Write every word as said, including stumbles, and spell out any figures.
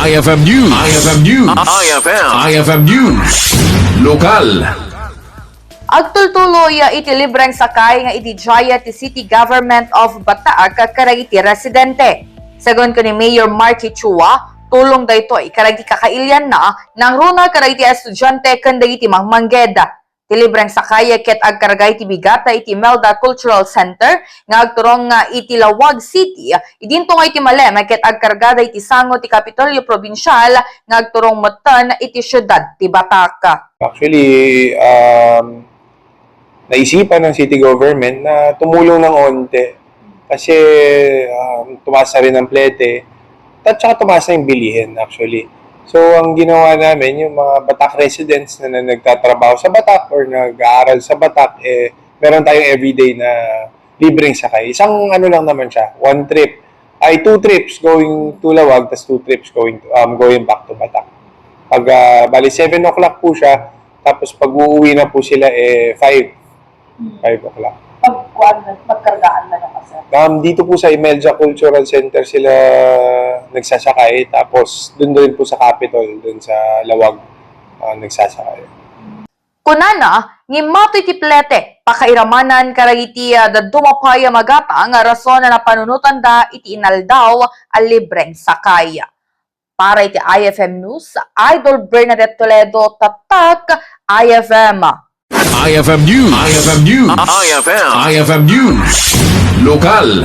I F M News. I F M News. I F M. I F M News. Lokal. Agtultuloy iti libreng sakay nga ididiay ti City Government of Batac kadagiti residente. Segun ken ni Mayor Marky Chua, tulong daytoy kadagiti kakailianna nangruna kadagiti estudiante ken dagiti mangmangged. Ti libreng sakay ket agkarga iti bigata iti Imelda Cultural Center nga agturong nga iti Laoag City. Idinto nga iti malem ket agkargada iti sango ti Kapitolyo Probinsial nga agturong metten iti siudad ti Batac. Actually, um, naisipan ng city government na tumulong ng onte kasi, um, tumaas na rin ang plete at saka tumaas na yung bilihin actually. So, ang ginawa namin, yung mga Batac residents na, na nagtatrabaho sa Batac or nag-aaral sa Batac, eh, meron tayong everyday na libreng sakay. Isang ano lang naman siya, one trip. Ay, two trips going to Laoag, tas two trips going to, um, going back to Batac. Pag, ah, bali, seven o'clock po siya, tapos pag uuwi na po sila, eh, five. Hmm. Five o'clock. Pag kuan na, pagkargaan na lang, sir? Um, dito po sa Imelda Cultural Center sila nagsasakay, tapos dun rin po sa Capitol, dun sa Laoag, ah, nagsasakay. Kunana, nga immatoy ti plete, pakairamanan kadagiti, ah, dadduma pay a magatang nga rason a napanunotanda iti inaldaw a libreng sakay. Para iti I F M News, Idol Bernadette Toledo, Tatak, I F M. I F M News. I F M News. I F M. I F M News. Lokal.